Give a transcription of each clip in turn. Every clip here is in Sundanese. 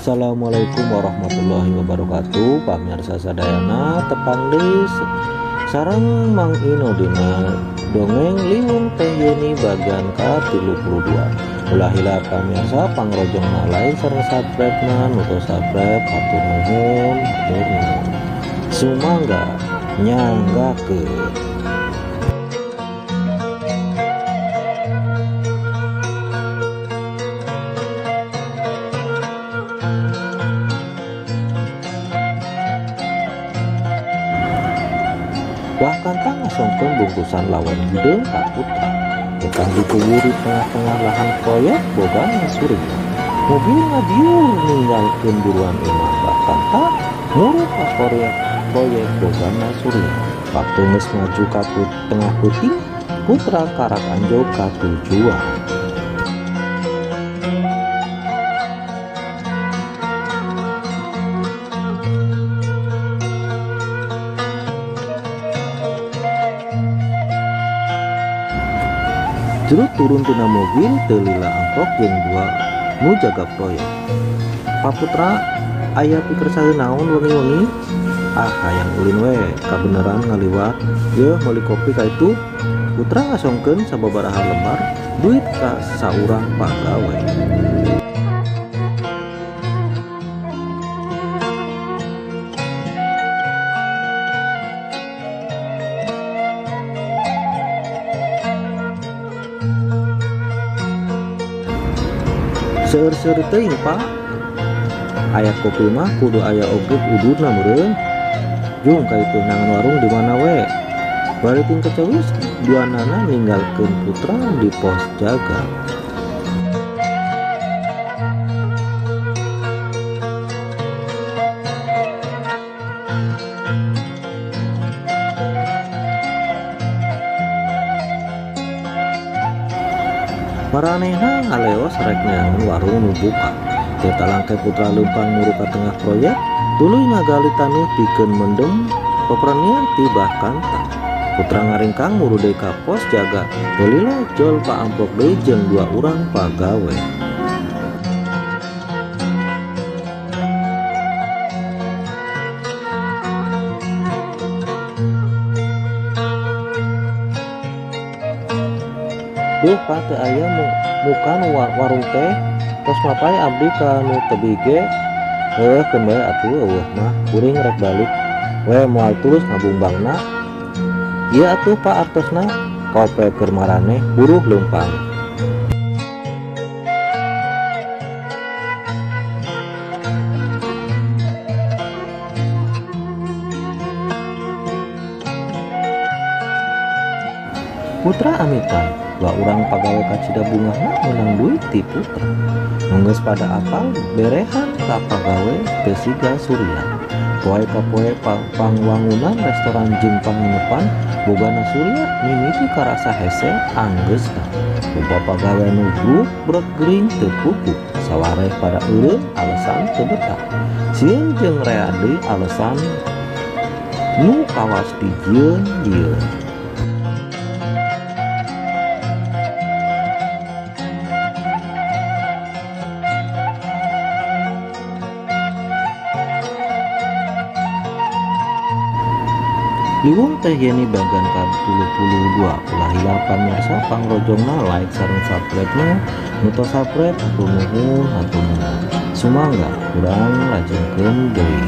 Assalamualaikum warahmatullahi wabarakatuh. Pamirsa sadayana, tepang deui sareng Mang Ino dina dongeng Liwung Teh Yeni bagian ka-32. Ulah hilap pamirsa, pangrojongna like sareng subscribe-na, nu teu subscribe hatur nuhun, hatur nuhun. Sumangga nyanggakeun. Bahkan ngasongkeun bungkusan lawan hideung ka Putra. Tukang dikubur di tengah-tengah lahan proyek bogana Surya. Mobil ngabiur ninggalkeun buruan imah, bahkan tak muru ka proyek bogana Surya. Waktu geus maju ka tengah peuting, Putra karak anjog ka tujuan. Jeruk turun tina mobil teu lila amprok jeung dua nu jaga proyek. Pak Putra, aya pikersaeun naon wengi-wengi? Ah, hayang ulin we, kabeneran ngaliwat. Yeuh, meuli kopi ka itu. Putra ngasongkeun sababaraha lembar duit ka saurang pagawe. Seueur-seueur teuing, Pak. Aya kopi mah kudu aya oge ududna meureun. Jung ka itu nangan warung di mana we. Bari ting kecewis duanana ninggalkeun Putra di pos jaga. Maranehna ngaleos rek neangan warung nu buka. Teu talangke Putra leumpang muru ka tengah proyek, tuluy ngagali taneuh pikeun mendem pepernian ti bahkanta. Putra ngaringkang muru deui ka pos jaga, teu lila jol paamprok deui jeung dua urang pagawe. Duh, Pak, teu aya muka nu warung teh. Tos mapay abdi ka nu tebih ge. Heuh, keun bae atuh eueuh mah, kuring rek balik. We moal tulus ngabungbangna. Ieu atuh Pak artosna, kope keur maraneh buruh leumpang. Putra amitan, dua urang pagawe kacida bungahna meunang duit ti Putra. Nu geus pada apal berehan ka pagawe teu siga Surya. Poe ka poe pangwangunan restoran jeung panginepan bogana Surya mimiti karasa hese anggeusna. Loba pagawe nu bruk gering teu pupuk, sawareh pada eureun alasan teu betah. Sieun jeung rea deui alasan nu kawas dijieun-jieun. Liwung Teh Yeni bagian ka-32. Ulah hilap pamirsa, pangrojongna like sareng subscribe-na, nu tos subscribe hatur nuhun, hatur nuhun. Sumangga urang lajengkeun deui.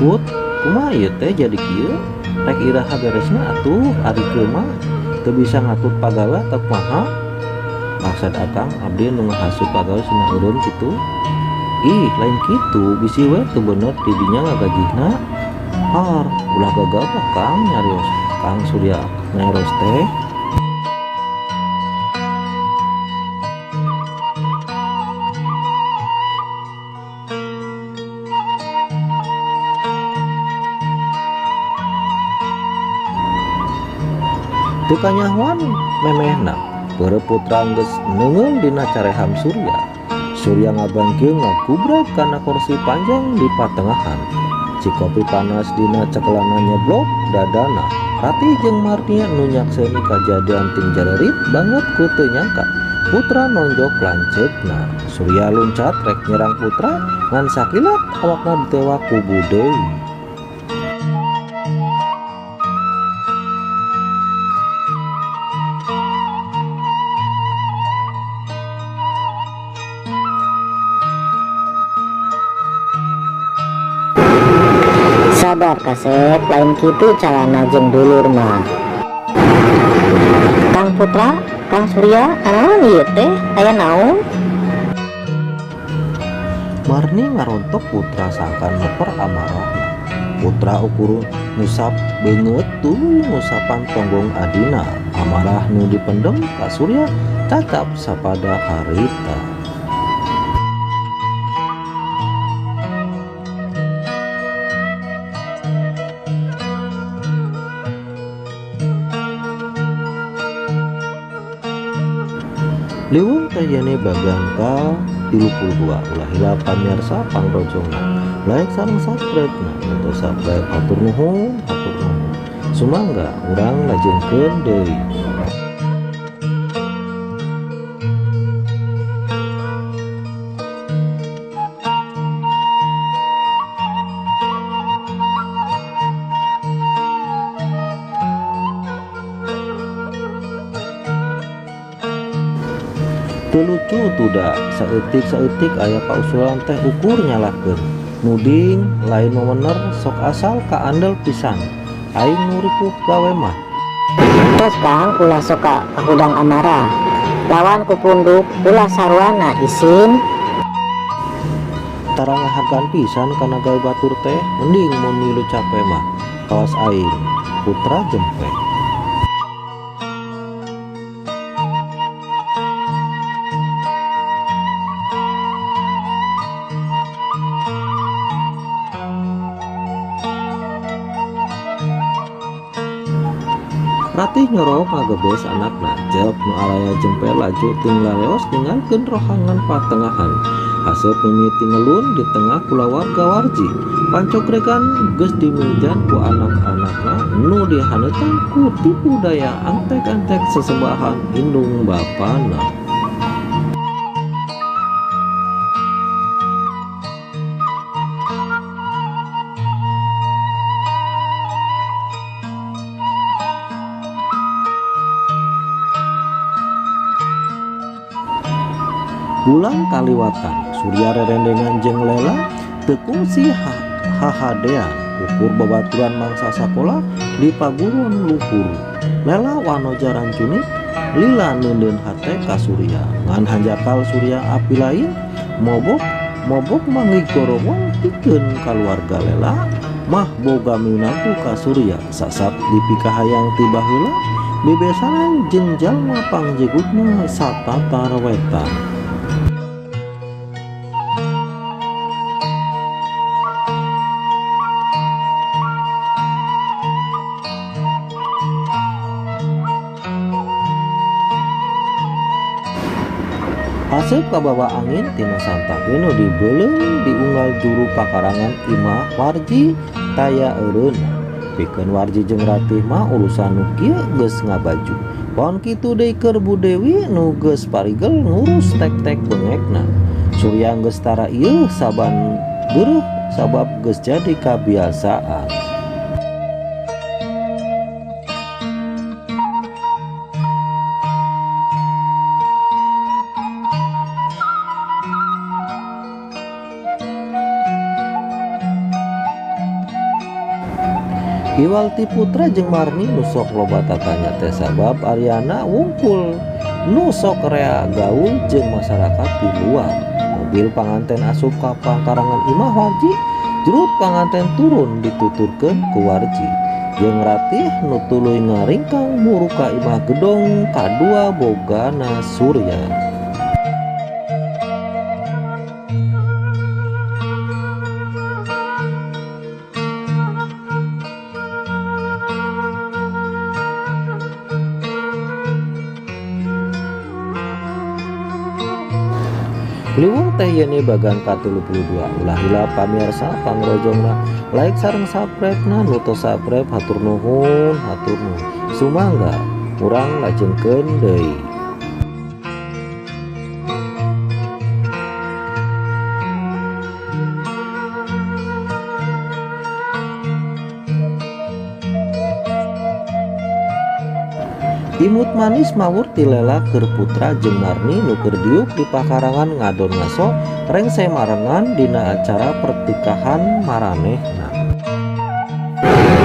Put, kumaha ieu teh jadi kieu? Rek iraha beresna atuh ari kieu mah? Teu bisa ngatur pagawe atau kumaha? Maksud akang abdi nu ngahasut pagawe cenah eureun kitu. Ih, lain kitu, bisi we teu bener ti dinya ngagajihna. Har, ulah gagabah Kang nyarios Kang Surya nyarios teh. Teu kanyahoan memehna, beureum Putra geus neungeul dina careham Surya. Surya ngabangkeung ngagubrag kana kursi panjang di patengahan. Cikopi panas dina cekelana nyeblok dadana. Ratih jeung Marni nu nyakseni kajadian ting jarerit banget ku teu nyangka. Putra nonjok lanceukna. Surya luncat rek nyerang Putra ngan sakilat awakna ditewak ku Bu Dewi. Sabar kasep, lain kitu calana jeung dulur mah. Kang Putra, Kang Surya, naon ieu teh? Aya naon? Marni ngarontok Putra sangkan meper amarahna. Putra ukur ngusap beungeut tuluy ngusapan tonggong adina. Amarah nu dipendem ka Surya cacap sapada harita. Liwung Teh Yeni bagian ka-32. Ulah hilap pamirsa pangrojongna, like sareng subscribe na, untuk subscribe hatur nuhun, hatur nuhun. Sumangga urang lajengkeun deui. Teu lucu tuda, saeutik-saeutik aya pausulan teh ukur nyalahkeun. Nuding lain memener sok asal kaandel pisan. Aing nu ripuh gawe mah. Tos Kang ulah sok kahudang amarah. Lawan ku punduk ulah sarwana isin. Tara ngahargaan pisan kana gawe batur teh, mending mun milu cape mah. Kawas aing, Putra jempe. Ratih nyorok ngagebes anakna, jep nu araya jempe laju ting laleos ninggalkeun rohangan patengahan. Haseup mimiti ngelun di tengah kulawarga Warji. Pancogregan geus dimijan ku anak-anakna nu dihaneutan ku tipu daya antek-antek sesembahan indung bapana. Bulan kaliwatan, Surya rerendengan jeung Lela teu kungsi hahadean ukur babaturan mangsa sakola di paguron luhur. Lela wanoja rancunit lila neundeun hate ka Surya. Ngan hanjakal Surya api lain mobok mobok manggih goromong pikeun kaluarga Lela mah boga minantu ka Surya. Sasap dipikahayang ti baheula bebesanan jeung jalma pangjegutna satatar wetan. Haseup kabawa angin tina santakeun nu dibeuleum diunggal juru pakarangan imah Warji taya eureunna. Pikeun Warji jeung Ratih mah urusan nu kieu geus ngabaju. Pon kitu deui keur Bu Dewi nu geus parigel ngurus tek-tek bengekna. Surya geus tara ieu saban geureuh sabab geus jadi kabiasaan. Iwal ti Putra jeung Marni nu sok loba tatanya teh sabab Ariana wungkul nu sok rea gaul jeung masyarakat di luar. Mobil panganten asup ka pangkarangan imah Warji, jurut panganten turun dituturkeun ku Warji. Jeung Ratih nu tuluy ngaringkang muru ka imah gedong kadua bogana Surya. Liwung Teh Yeni bagan ka-32. Ulah hilap pamirsa, pangrojongna like sareng subscribe na. Nu tos subscribe, hatur nuhun, hatur nuhun. Sumangga, urang lajengkeun deui. Imut manis mawur tilela keur Putra jeung Marni nu keur diuk di pakarangan ngadon ngaso rengse marengan dina acara pertikahan maranehna.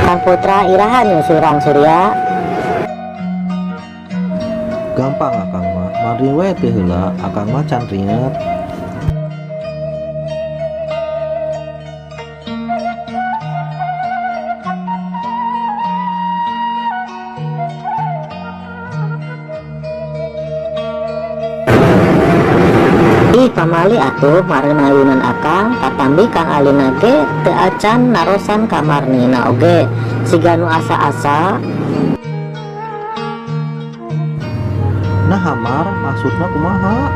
Kang Putra, iraha nyusuran Surya? Gampang, akang mah. Marni we teu heula, akang mah can riet. Ih, pamali atuh Marni mayunan akang, katambi Kang Alina ge teu acan narosan ka Marnina oge siga nu asa-asa. Nah, Mar, maksudna kumaha?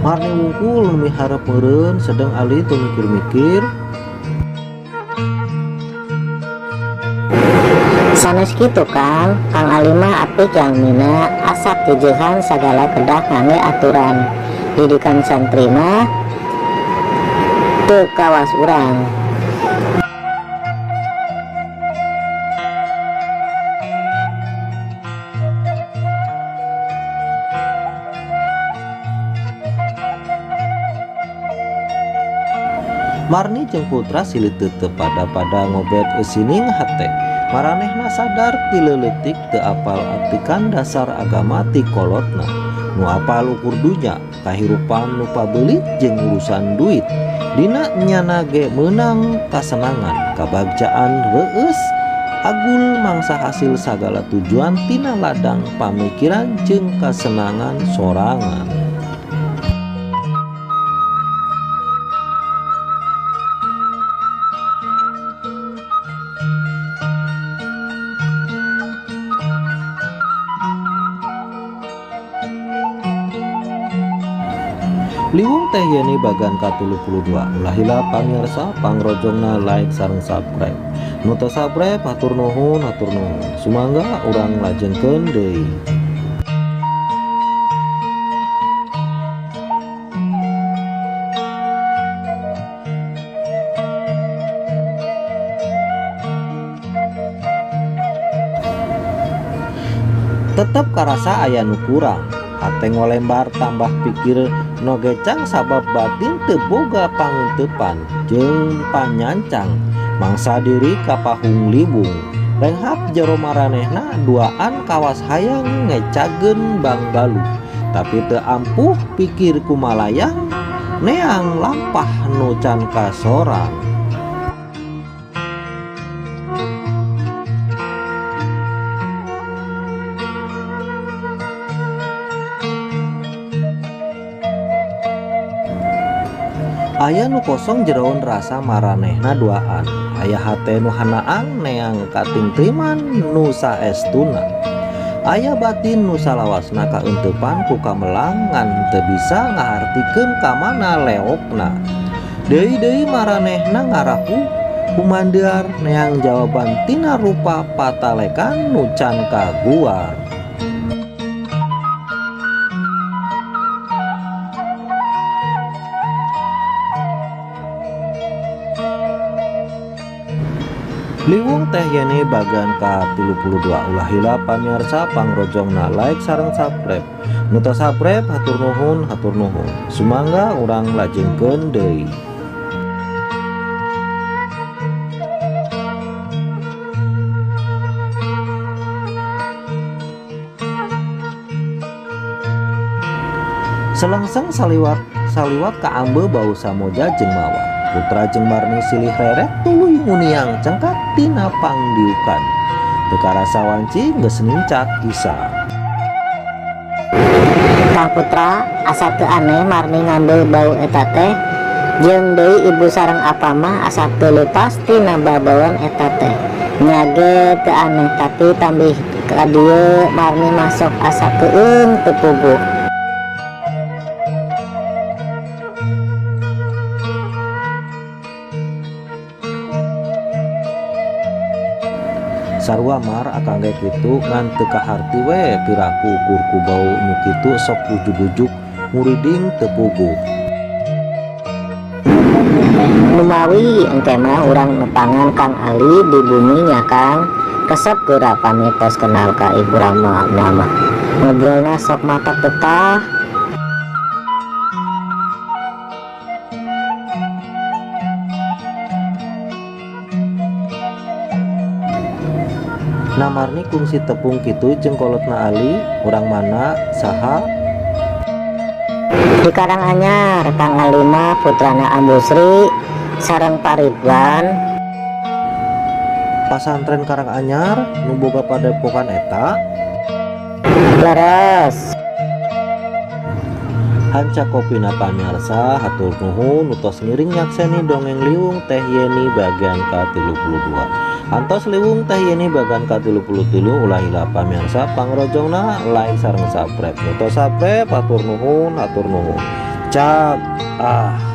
Marni wungkul nu miharep meureun sedeng Ali teu mikir-mikir. Sanes kitu, Kang. Kang Ali mah apik jalmina, asak jejeuhan sagala kedah ngangge aturan. Didikan santri mah teu kawas urang. Marni jeung Putra silih teu pada-pada ngobet eusining hate. Maranehna sadar ti leuleutik teu apal atikan dasar agama ti kolotna. Nu apal ukur dunya, kahirupan nu pabeulit jeung urusan duit. Dina nyana ge meunang kasenangan, kabagjaan reueus agul mangsa hasil sagala tujuan tina ladang pamikiran jeung kasenangan sorangan. Liwung Teh Yeni bagan ka-32. Ulah hilap pamirsa, pangrojongna like sareng subscribe. Nu teu subscribe, hatur nuhun, hatur nuhun. Sumangga, urang lajengkeun deui. Tetep karasa aya nu kurang. Hate ngolembar tambah pikir no gecang sabab batin teu boga pangeunteupan jeung panyancang mangsa diri kapahung liwung. Renghap jero maranehna duaan kawas hayang ngecageun banggalu, tapi teu ampuh pikir kumalayang neang lampah nu can kasorang. Aya nu kosong jeroan rasa maranehna duaan. Aya hate nu hanaang neang katingtriman nu saestuna. Aya batin nu salawasna kaeuntepan ku kamelang ngan teu bisa ngahartikeun ka mana leokna. Deui-deui maranehna ngarahu kumandear neang jawaban tina rupa patalekan nu can kaguar. Liwung Teh Yeni bagan ka-32. Ulah hilap pamirsa, pangrojongna like sareng subscribe. Nu teu subscribe, hatur nuhun, hatur nuhun. Sumangga, urang lajengkeun deui. Selengseng saliwat saliwat kaambe bau samoja jeung mawar. Putra jeung Marni silih reret tuluy nguniang cengkak tina pangdiukan. Teu karasa wanci geus nincak Isa. Kang Putra, asa teu aneh Marni ngambil bau eta teh, jeung deui ibu sareng apa mah asa teu leupas tina babauan eta teh. Nya ge teu aneh, tapi tambih ka dieu Marni masuk asa keueung teu puguh. Sarua Mar akang ge kitu ngan teu kaharti we piraku ukur ku bau nu kitu sok ujug-ujug muriding teu puguh. Numawi engke mah urang nepangan Kang Ali di bumi nya Kang. Resep geura pami tos kenal ka Ibu Rama nama. Ngobrolna sok matak betah. Nah Marni kungsi tepung kitu jeung kolotna Ali urang mana saha? Di Karanganyar Kang Ali mah putrana Ambu Sri sareng Pak Ridwan. Pasantren Karanganyar nu boga padepokan eta? Leres. Hanca kopina pamirsa, hatur nuhun nu tos ngiring nyakseni dongeng Liwung Teh Yeni bagian ka-32. Antos Liwung Teh Yeni bagian ka-33, ulah hilap pamirsa pangrojongna like sareng subscribe. Nu tos subscribe hatur nuhun, hatur nuhun. Cap ah.